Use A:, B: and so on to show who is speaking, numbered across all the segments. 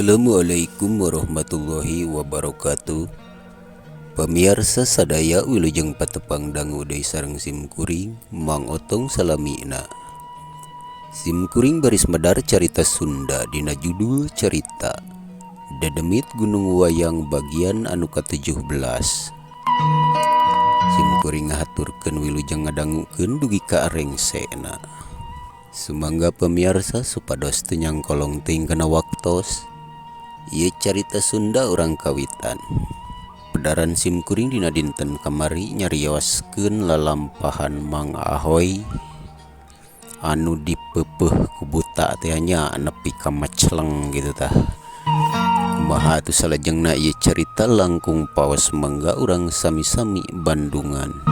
A: Assalamualaikum warahmatullahi wabarakatuh. Pamiarsa sadaya wilujeng patepang dangu deui sareng simkuring Mang Otong salamina. Simkuring baris medar carita Sunda dina judul carita Dedemit Gunung Wayang bagian anu ka-17. Simkuring ngahaturkeun wilujeng ngadangukeun dugi ka arengsena. Sumangga pamiarsa supados teu nyangkolong teuing kana waktos. Ieu carita Sunda urang kawitan. Pedaran simkuring dina dinten kamari nyarioskeun lalampahan Mang Ahoy anu dipeupeuh ku buta teh nya nepi ka macleng gitu tah. Kumaha atuh salajengna ieu carita langkung paos mangga urang sami-sami Bandungan.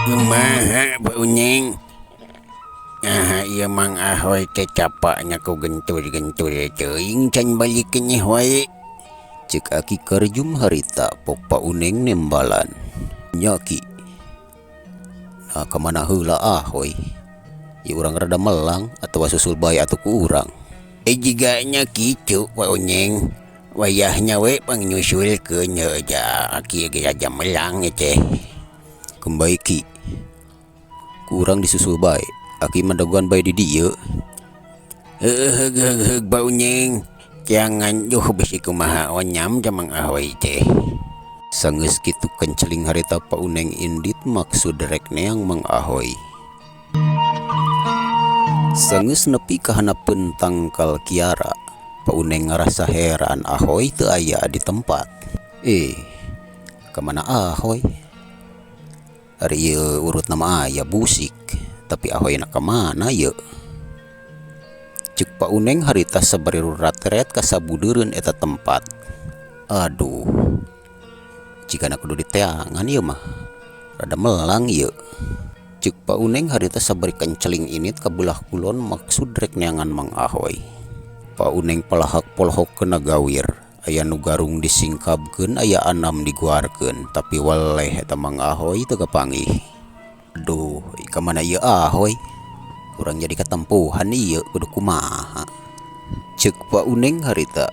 B: Kumaha Pak Unying? Ah, ieu Mang Ahoy teh capaknya ku gentul-gentul teuing can balik kenyeh wae.
A: Cek Aki Karjum harita pok Pak Uneng nembalan. Nya Ki. Nah kamana heula Ahoy? Ieu urang rada melang atawa susul bae atuh ku urang.
B: Eh jiganya kitu Pak Unying. Wayahnya we pangnyusulkeun nya ja Aki ge aja melang teh.
A: Kembali Ki. Ku urang disusul bae. Aki mah dagoan bae di dieu.
B: Heuh heug heug heug Pak Unying. Jangan duh bisi kumaha onyam ja Mang Ahoy teh.
A: Sanggeus kitu kenceling harita Pak Uneng indit maksud rek neang Mang Ahoy. Sanggeus nepi ka hanapeun tangkal kiara, Pak Uneng ngarasa heran Ahoy teu aya di tempat. Eh, kamana Ahoy? Ari ieu urutna mah aya busik, tapi Ahoyna kamana ieu? Ceuk Pak Uneng harita sabari rurateret ka sabudeureun eta tempat. Aduh, jigana kudu diteangan ieu mah, rada melang ieu. Ceuk Pak Uneng harita sabari kenceling init ka belah kulon maksud rek neangan Mang Ahoy. Pak Uneng palahak polohok kena gawir, aya nu garung disingkabkeun aya anam diguarkeun, tapi weleh eta Mang Ahoy teu kapanggih. Aduh, ka mana ieu Ahoy? Urang jadi katempuhan ieu kudu kumaha. Ceuk Pak Uneng harita.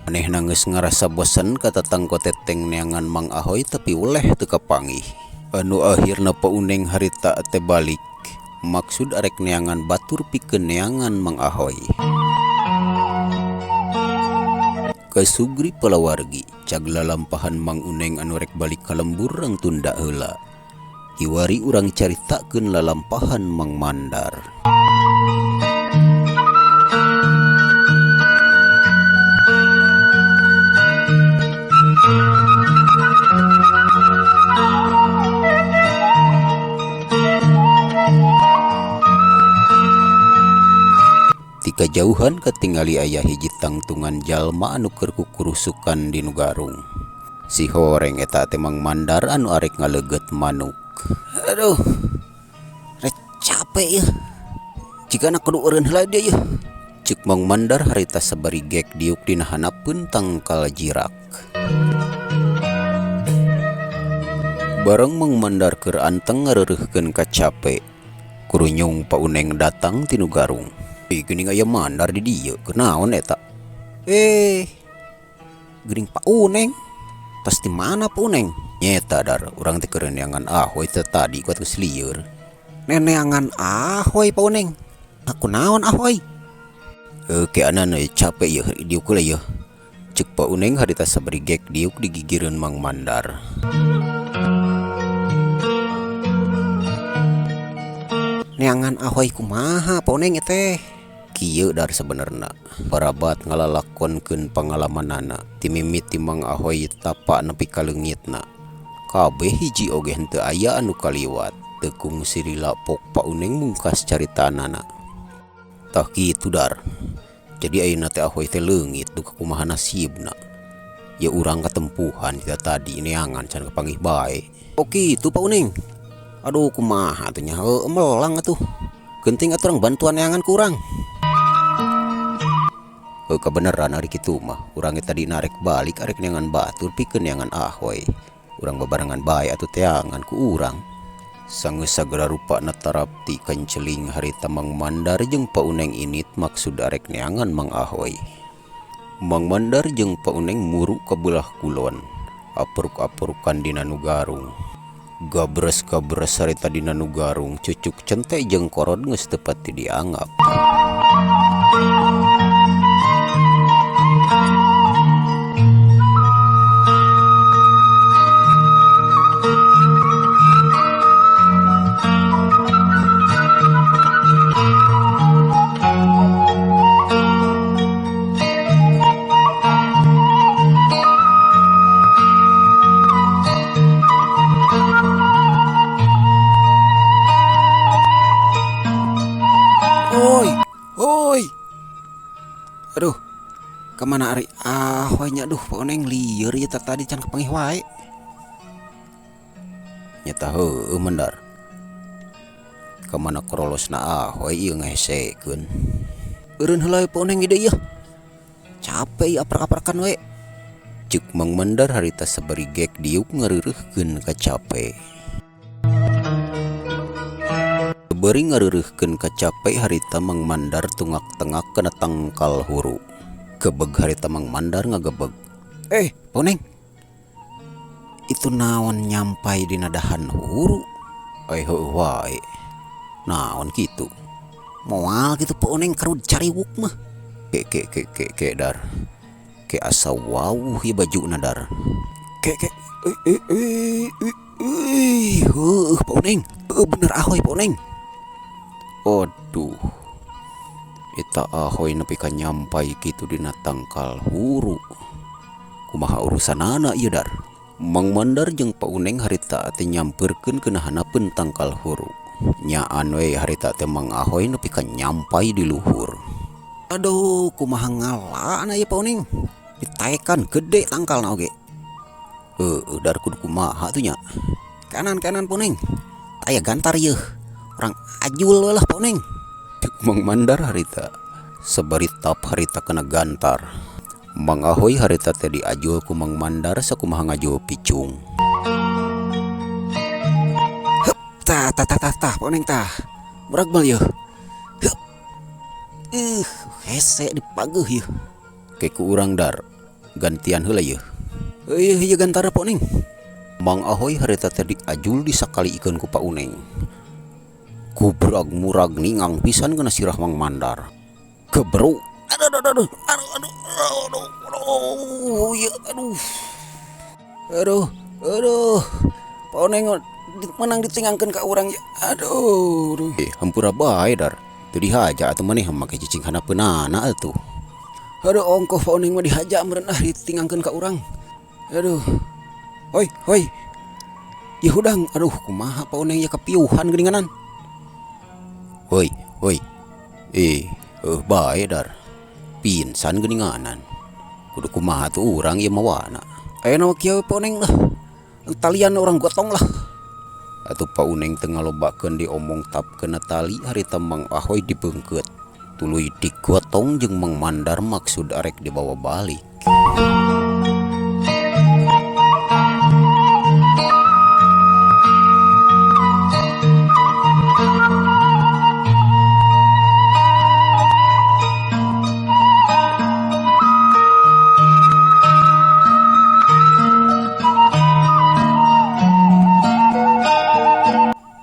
A: Manehna geus ngarasa bosen ka tatangko teteng neangan Mang Ahoy tapi weleh teu kapanggih. Anu akhirna Pak Uneng harita teh balik maksud arek neangan batur pikeun neangan Mang Ahoy. Kasugri palawargi cag lalampahan Mang Uneng anu rek balik ka lembur rang tunda heula. Kiwari urang caritakeun lalampahan Mang Mandar. Ti kajauhan katingali aya hiji tangtungan jalma anu keur kukurusukan di nu garung. Si horeng eta teh Mang Mandar anu arek ngaleugeut manuk.
B: Aduh, rek capek ieu. Jigana kudu eureun heula dieu ieu.
A: Ceuk Mang Mandar harita sabari gek diuk dina hanapeun tangkal jirak. Bareng Mang Mandar keur anteng ngareureuhkeun kacape, kurunyung Pak Uneng datang ti nu garung. Ih, geuning aya Mandar di dieu, kunaon eta?
B: Eh, geuning Pak Uneng. Tas di mana Pak Uneng?
A: Nyeta dar, urang teh keur neangan Ahoy teh tadi kuat geus lieur.
B: Neneangan Ahoy Pak Uneng. Aku naon Ahoy?
A: Keanan capek ieu diuk heula ieu. Ceuk Pak Uneng harita sabari gek diuk digigireun Mang Mandar.
B: Neangan Ahoy kumaha Pak Uneng teh?
A: Kieu dar sebenarna. Parabat ngalalakonkeun pangalamanana ti mimiti Mang Ahoy tapa nepi ka leungitna. Kabeh hiji oge henteu aya anu kaliwat. Teu kungsi lila pok Pak Uneng mungkas caritanana. Tah kitu dar. Jadi ayeuna teh Ahoy teh leungit duka kumaha nasibna. Ya urang katempuhan kita tadi neangan can kapanggih bae.
B: Oh kitu Pak Uneng. Aduh kumaha atuh nya heueuh melang atuh. Geuting atuh urang bantuan neangan ku urang.
A: Heuh kabeneran ari kitu mah, urang ge tadina arek balik arek neangan batur pikeun neangan Ahoy. Urang babarengan bae atuh teangan ku urang. Sanggeus sagala rupana tarapti kanceling harita Mang Mandar jeung Pa Uneng init maksud arek neangan Mang Ahoy. Mang Mandar jeung Pa Uneng muru ka beulah kulon, apruk-aprukan dina nu garung. Gabres-gabres harita dina nu garung, cucuk cente jeung korod geus teu pati dianggap.
C: Hoi, hoi. Aduh, kemana ari Ahoy nya? Duh, Pak Oneng lieur ieu tadi can kapanggih wae.
A: Nyata heueuh Mandar. Kamana korolosna Ahoy ieu ngahesekeun.
C: Eureun heula Pak Oneng ide ieu. Capek ieu aprak-aprakan we.
A: Ceuk Mang Mandar harita sabari gek diuk ngareureuhkeun kacape. Bari ngareureuhkeun kacape harita Mang Mandar tungak-tengak kana tangkal huru. Gebeg harita Mang Mandar ngagebeg.
C: Pak Oneng. Itu naon nyampai dina dahan huru?
A: Heueuh wae. Naon kitu?
C: Moal kitu Pak Oneng karud cariwuk mah.
A: Ke ke ke ke ke dar. Ke asa wawuh ieu bajuna dar.
C: Ke ke heueuh Pak Oneng. Heueuh bener Ahoy Pak Oneng.
A: Aduh. Eta Ahoy nepi ka nyampai kitu dina tangkal huru. Kumaha urusanana ieu dar? Mang Mandar jeung Pa Uneng harita teh nyampeurkeun kana hanapeun tangkal huru. Nyaan we harita teh Mang Ahoy nepi ka nyampai di luhur.
C: Aduh, kumaha ngalana ieu Pa Uneng? Ditaekan gede tangkalna oge.
A: Heueuh dar kudu kumaha tuh nya?
C: Kanan-kanan Pa Uneng. Taya gantar yeuh. Orang ajul we lah Pa Uneng.
A: Cek Mang Mandar harita sabari tap harita kena gantar. Mang Ahoy harita teh diajul ku Mang Mandar sakumaha ngajul picung.
C: Hup, tah tah tah tah tah Pa Uneng tah. Murag bal yeuh. Hup. Hese dipageuh yeuh.
A: Ke ku urang dar. Gantian heula yeuh.
C: Eueuh ieu gantara Pa Uneng.
A: Mang Ahoy harita teh diajul disakali ikeun ku Pa Uneng. Kubrag murag ningang pisan kana sirah Mang Mandar. Gebro.
C: Aduh aduh aduh aduh aduh aduh aduh ya aduh. Aduh aduh. Pa Uneng menang ditingangkeun ka urang ya. Aduh aduh.
A: Hampura bae dar. Teu dihaja atuh maneh make cicing hanapeunana atuh.
C: Aduh ongkoh Pa Uneng mah dihaja meureun ah ditingangkeun ka urang. Aduh. Hoi hoi. Ieu hudang aduh kumaha Pa Uneng ya kapiuhan geuninganan.
A: Hoi hoi. Bae dar. Pinsan geuninganan. Kudu kumaha tuh urang ieu mawana.
C: Ayeuna mah kieu Pa Uneng lah. Talian urang gotong lah.
A: Atuh Pa Uneng teu ngalobakeun diomong tap kena tali harita Mang Ahoy dibeungkeut. Tuluy digotong jeung Mang Mandar maksud arek dibawa balik.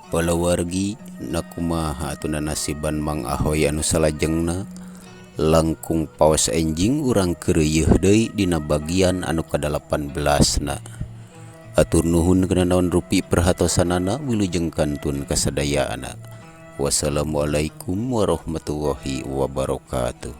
A: Palawargi nakumaha atuh nasiban Mang Ahoy anu salajengna langkung paos enjing urang keureuyeeh deui dina bagian anu ka-18na. Atur nuhun kana naon rupi perhatosanana wilujeng kantun kasadayana. Wassalamualaikum warahmatullahi wabarakatuh.